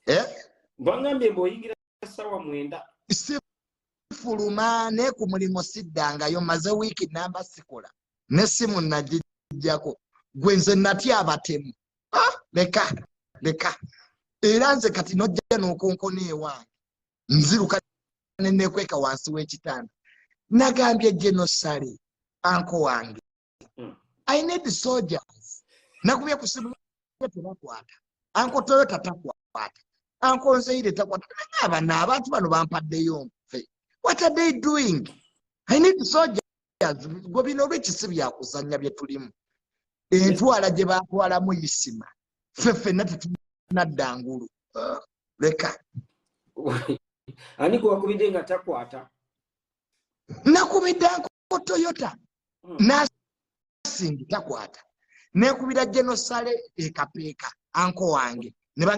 Eh? Bangambye mbu oyingira 9:00. Sifuluma, ne ku mulimu siddangayo. Maze wiiki namba sikola, nessimu nagijjako. Gwe nze natya abatemu. Ah, leka leka. Era nze kati nojja n'okonkona ewange, nziruka nenekweka wansi w'ekitanda. Nagambye Genosale, uncle wange, I need soldiers. Nakubye ku simu tebakwata, Uncle Toyota takwata, Uncle Nzeire takwata. Abano abantu bano bampaddeyo nfe. What are they doing? I need soldiers. Gwe bino olwekisi byakuzanya bye tulimu. Entwala gye batwalamu Isima, ffe ffenna tetunadda ngulu. Ah, leka. Ani gwe wakubidde nga takwata? Nakubidde Uncle Toyota nasingi takwata. Nekubira Genosale ekapeeka, uncle wange.